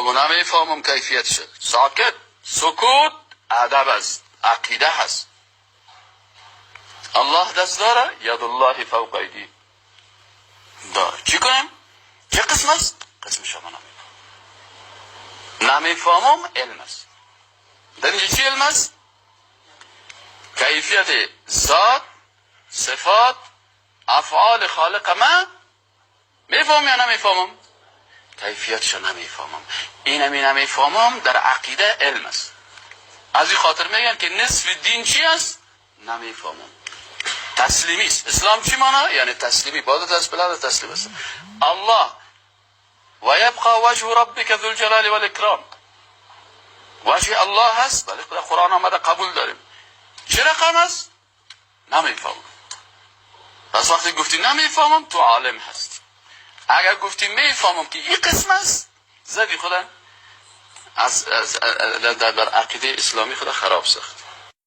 بگو نمیفهمم کیفیتش. ساکت، سکوت ادب است، عقیده هست. الله دست داره، ید الله فوق ایدی داره. چی کنیم؟ چه قسم است؟ قسم شما نمیفهمم. نمیفهمم علم است. در اینجا چی علم است؟ کیفیت ذات، صفات، افعال خالق. ما میفهمم یا نمیفهمم؟ کیفیتش نمیفهمم. اینمی نمیفهمم در عقیده علم است. از این خاطر میگن که نصف دین چی است؟ نمیفهمم. تسلیمی است. اسلام چی معنا؟ یعنی تسلیمی. باید دست بلند تسلیم است. الله و یبقى وجه ربک ذو الجلال والاکرام. وجه الله هست، بله، در قرآن آمده، قبول داریم. چه رقم است؟ نمیفهمم. پس وقتی گفتی نمیفهمم، تو عالم هستی. اگر گفتی میفهمم که این قسم است، زدی خدا از در عقیده اسلامی خدا خراب ساخت.